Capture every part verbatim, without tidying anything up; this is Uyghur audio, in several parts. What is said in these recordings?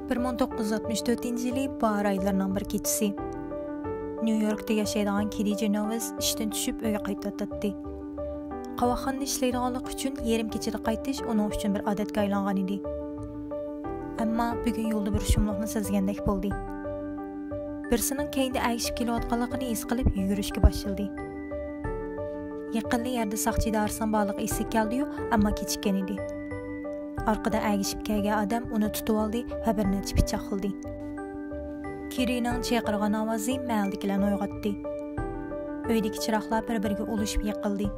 بىر مىڭ توققۇز يۈز ئاتمىش تۆتىنچى يىلى باھار ئايلىرىنىڭ بىر كېچىسى. نيۇ يوركتا ياشايدىغان كېدى جېنوۋېز ئىشتىن چۈشۈپ ئۆيگە قايتىۋاتاتتى. قاۋاقخانىدا ئىشلەيدىغانلىقى ئۈچۈن يېرىم كېچىدە قايتىش ئۇنىڭ ئۈچۈن بىر ئادەتكە ئايلانغان ئىدى. ئەمما بۈگۈن يولدا بىر شۇملۇقنى سەزگەندەك بولدى. بىرسىنىڭ كەينىدە ئەگىشىپ كېلىۋاتقانلىقىنى ھېس قىلىپ يۈگۈرۈشكە باشلىدى. يېقىنلا يەردە ساقچى ئىدارىسىنىڭ بارلىقى ئېسىگە كەلدىيۇ، ئەمما كېچىككەن ئىدى. ئارقىدىن ئەگىشىپ كەلگەن ئادەم ئۇنى تۇتۇۋالدى ۋە بىر نەچچە پىچاقلىدى. كېدىنىڭ چىرقىرىغان ئاۋازى مەھەللىدىكىلەرنى ئويغاتتى. ئۆيدىكى چىراغلار بىر-بىرىگە ئۇلىشىپ يېقىلدى.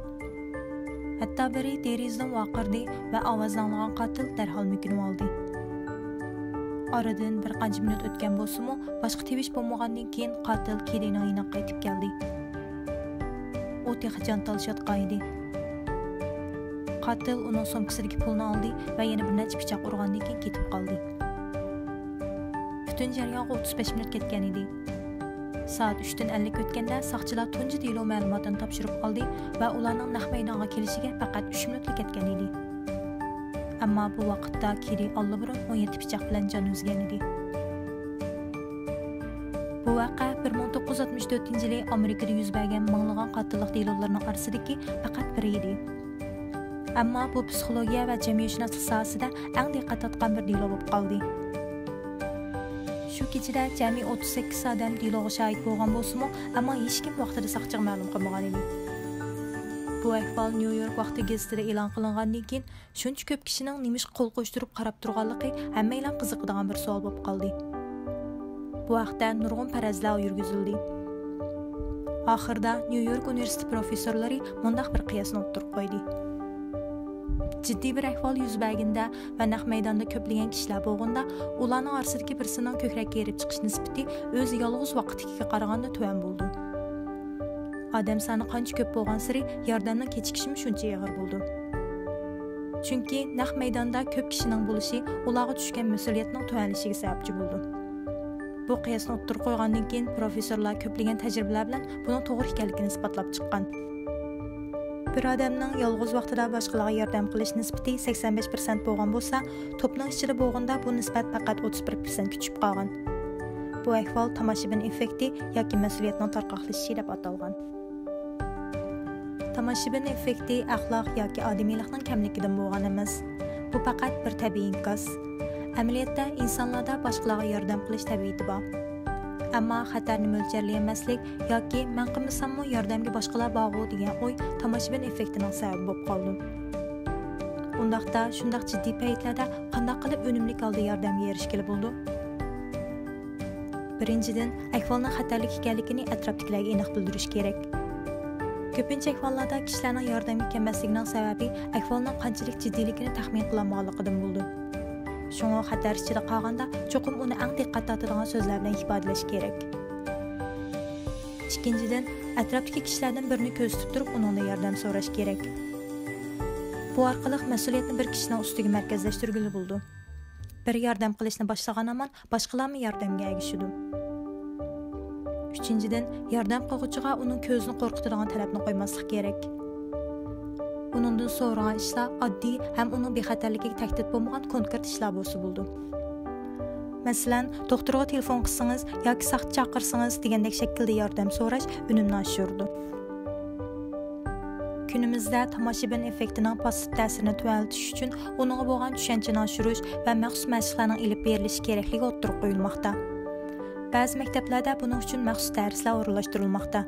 ھەتتا بىرى دېرىزىدىن ۋارقىرىدى ۋە ئاۋازنى ئاڭلىغان قاتىل دەرھال مۆكۈنۈۋالدى. ئارىدىن بىر قانچە مىنۇت ئۆتكەن بولسىمۇ، باشقا تىۋىش بولمىغاندىن كېيىن قاتىل كېدىنىڭ يېنىغا قايتىپ كەلدى. ئۇ تېخى جان تالىشىۋاتقان ئىدى. قاتىل ئۇنىڭ سومكىسىدىكى پۇلنى ئالدى ۋە يەنە بىر نەچچە پىچاق ئۇرغاندىن كېيىن كېتىپ قالدى. پۈتۈن جەريانغا ئوتتۇز بەش مىنۇت كەتكەن ئىدى. سائەت ئۈچتىن ئەللىك ئۆتكەندە ساقچىلار تۇنجى دېلو مەلۇماتىنى تاپشۇرۇپ ئالدى ۋە ئۇلارنىڭ نەق مەيدانغا كېلىشىگە پەقەت ئۈچ مىنۇتلا كەتكەن ئىدى. ئەمما بۇ ۋاقىتتا كېدى ئاللىبۇرۇن ئون يەتتە پىچاق بىلەن جان ئۈزگەن ئىدى. بۇ ۋەقە بىر مىڭ توققۇز يۈز ئاتمىش تۆتىنچى يىلى ئامېرىكىدا يۈز بەرگەن مىڭلىغان قاتىللىق دېلولىرىنىڭ ئارىسىدىكى پەقەت بىرى ئىدى. ئەمما بۇ پسىخولوگىيە ۋە جەمئىيەتشۇناسلىق ساھەسىدە ئەڭ دىققەت تارتقان بىر دېلو بولۇپ قالدى. شۇ كېچىدە جەمئىي ئوتتۇز سەككىز ئادەم دېلوغا شاھىت بولغان بولسىمۇ، ئەمما ھېچكىم ۋاقتىدا ساقچىغا مەلۇم قىلمىغان ئىدى. بۇ ئەھۋال نيۇ يورك ۋاقتى گېزىتىدە ئېلان قىلىنغاندىن كېيىن، شۇنچە كۆپ كىشىنىڭ نېمىشقا قول قوشتۇرۇپ قاراپ تۇرغانلىقى ھەممەيلەن قىزىقىدىغان بىر سوئال بولۇپ قالدى. بۇ ھەقتە نۇرغۇن پەرەزلەر يۈرگۈزۈلدى. ئاخىرىدا نيۇ يورك ئۇنىۋېرسىتېتى پروفېسسورلىرى مۇنداق بىر قىياسنى ئوتتۇرىغا قويدى. جىددىي بىر ئەھۋال يۈز بەرگىندە ۋە نەق مەيداندا كۆپلىگەن كىشىلەر بولغاندا، ئۇلارنىڭ ئارىسىدىكى بىرسىنىڭ كۆكرەككە ھېرىپ چىقىش نىسبىتى ئۆزى يالغۇز ۋاقىتتىكىگە قارىغاندا تۆۋەن بولىدۇ. ئادەم سانى قانچە كۆپ بولغانسېرى ياردەمنىڭ كېچىكىشىمۇ شۇنچە ئېغىر بولىدۇ. چۈنكى نەق مەيداندا كۆپ كىشىنىڭ بولۇشى ئۇلارغا چۈشكەن مەسئۇلىيەتنىڭ تۆۋەنلىشىگە سەۋەبچى بولىدۇ. بۇ قىياسنى ئوتتۇرىغا قويغاندىن كېيىن، پروفېسسورلار كۆپلىگەن تەجرىبىلەر بىلەن بۇنىڭ توغرا ئىكەنلىكىنى ئىسپاتلاپ چىققان. بىر ئادەمنىڭ يالغۇز ۋاقتىدا باشقىلارغا ياردەم قىلىش نىسبىتى سەكسەن بەش پىرسەنت بولغان بولسا، توپنىڭ ئىچىدە بولغاندا بۇ نىسبەت پەقەت ئوتتۇز بىر پىرسەنتكە چۈشۈپ قالغان. بۇ ئەھۋال تاماشىبىن ئېففېكتى ياكى مەسئۇلىيەتنىڭ تارقاقلىشىشى دەپ ئاتالغان. تاماشىبىن ئېففېكتى ئەخلاق ياكى ئادىمىيلىقنىڭ كەملىكىدىن بولغان ئەمەس. بۇ پەقەت بىر تەبىئىي ئىنكاس. ئەمەلىيەتتە ئىنسانلاردا باشقىلارغا ياردەم قىلىش تەبىئىتى بار. ئەمما خەتەرنى مۆلچەرلىيەلمەسلىك ياكى مەن قىلمىساممۇ ياردەمگە باشقىلار بارغۇ دېگەن ئوي تاماشىبىن ئېففېكتىنىڭ سەۋەبى بولۇپ قالىدۇ. ئۇنداقتا شۇنداق جىددىي پەيتلەردە قانداق قىلىپ ئۈنۈملۈك ھالدا ياردەمگە ئېرىشكىلى بولىدۇ؟ بىرىنچىدىن، ئەھۋالنىڭ خەتەرلىك ئىكەنلىكىنى ئەتراپتىكىلەرگە ئېنىق بىلدۈرۈش كېرەك. كۆپىنچە ئەھۋاللاردا كىشىلەرنىڭ ياردەمگە كەلمەسلىكىنىڭ سەۋەبى ئەھۋالنىڭ قانچىلىك جىددىيلىكىنى تەخمىن قىلالمىغانلىقىدىن بولىدۇ. شۇڭا خەتەر ئىچىدە قالغاندا چوقۇم ئۇنى ئەڭ دىققەت تارتىدىغان سۆزلەر بىلەن ئىپادىلەش كېرەك. ئىككىنچىدىن، ئەتراپتىكى كىشىلەردىن بىرىنى كۆزىتىپ تۇرۇپ ئۇنىڭدىن ياردەم سوراش كېرەك. بۇ ئارقىلىق مەسئۇلىيەتنى بىر كىشىنىڭ ئۈستىگە مەركەزلەشتۈرگىلى بولىدۇ. بىر ياردەم قىلىشنى باشلىغان ھامان باشقىلارمۇ ياردەمگە ئەگىشىدۇ. ئۈچىنچىدىن، ياردەم قىلغۇچىغا ئۇنىڭ كۆزىنى قورقۇتىدىغان تەلەپنى قويماسلىق كېرەك. ئۇنىڭدىن سورىغان ئىشلار ئاددىي ھەم ئۇنىڭ بىخەتەرلىكىگە تەھدىت بولمىغان كونكرېت ئىشلار بولسا بولىدۇ. مەسىلەن، دوختۇرغا تېلېفون قىلسىڭىز ياكى ساقچى چاقىرسىڭىز دېگەندەك شەكىلدە ياردەم سوراش ئۈنۈمنى ئاشۇرىدۇ. كۈنىمىزدە تاماشىبىن ئېففېكتىنىڭ پاسسىپ تەسىرىنى تۆۋەنلىتىش ئۈچۈن ئۇنىڭغا بولغان چۈشەنچىنى ئاشۇرۇش ۋە مەخسۇس مەشىقلەرنىڭ ئېلىپ بېرىلىشى كېرەكلىكى ئوتتۇرىغا قويۇلماقتا. بەزى مەكتەپلەردە بۇنىڭ ئۈچۈن مەخسۇس دەرسلەر ئورۇنلاشتۇرۇلماقتا.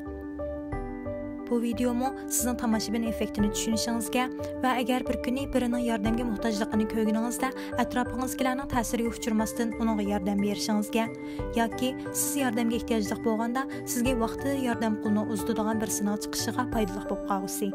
بۇ ۋىدېئومۇ سىزنىڭ تاماشىبىن ئېففېكتىنى چۈشىنىشىڭىزگە ۋە ئەگەر بىر كۈنى بىرىنىڭ ياردەمگە موھتاجلىقىنى كۆرگىنىڭىزدە ئەتراپىڭىزدىكىلەرنىڭ تەسىرىگە ئۇچرىماستىن ئۇنىڭغا ياردەم بېرىشىڭىزگە ياكى سىز ياردەمگە ئېھتىياجلىق بولغاندا سىزگە ۋاقتىدا ياردەم قولىنى ئۇزىتىدىغان بىرسىنىڭ چىقىشىغا پايدىلىق بولۇپ قالغۇسى.